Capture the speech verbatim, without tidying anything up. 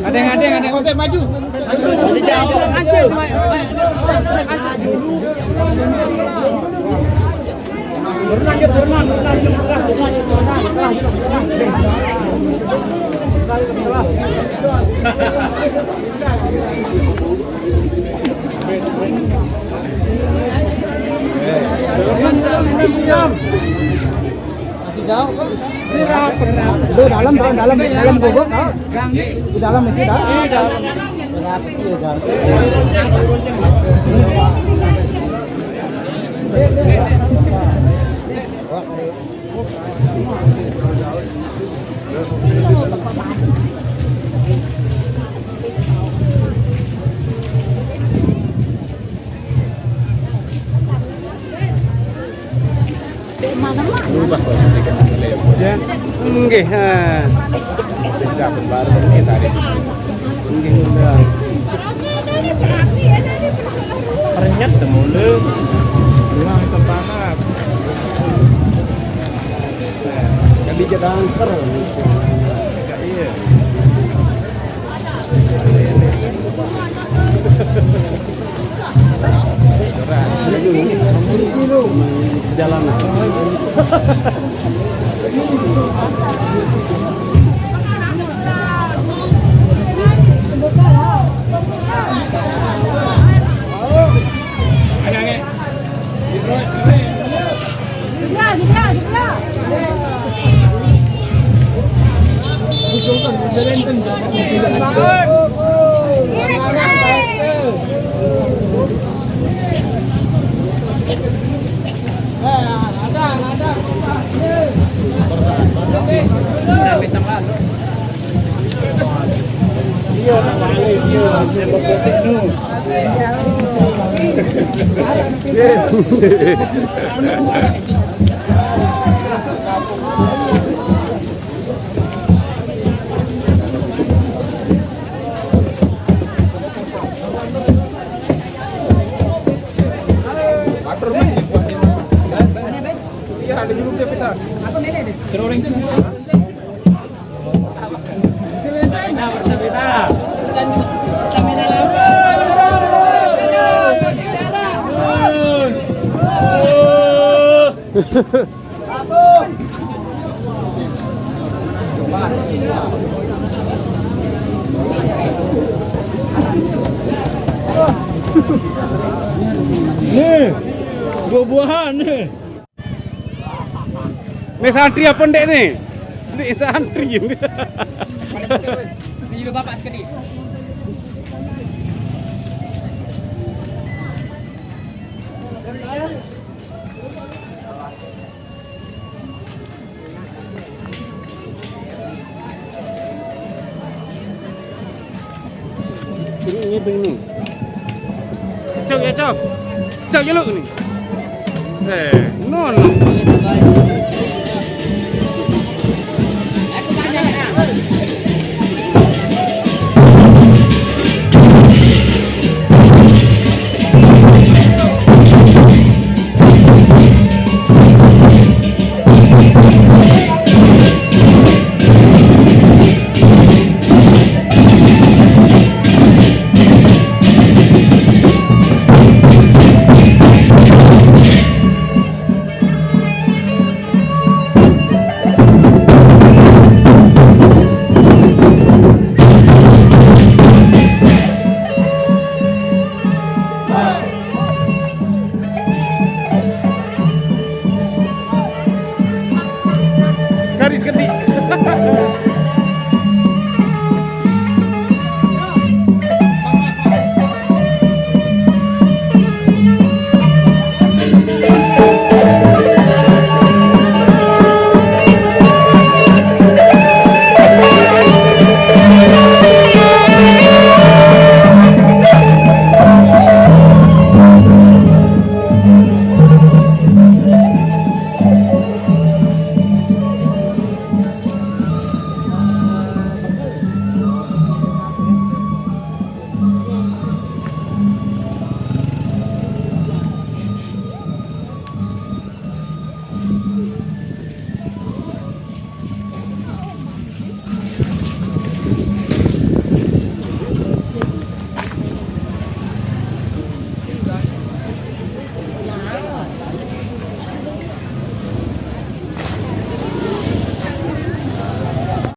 Ada yang, ada yang, ada yang. Oke, maju. Masih jauh. Turun lagi, turun lagi, turun lagi, turun lagi, turun lagi, turun lagi. Masih jauh. Di dalam, dalam, dalam gubuk, ah. Di dalam itu, dah. Iya, dalam. Rapi, ya, dalam. Berubah posisi kita. Ya. Nggih, ha. Beda baru ini tadi. Nggih, udah. Renyet temule. Bilang itu panas. Jadi kita angker. Iya. Jalan. Nih, buah-buahan nih. Nih santri apa ndak nih? Nih santri. Ini juga bapak sekali. Ini, ini begini. Cok ya, cok. Cok ya lu ni. Eh, no, no.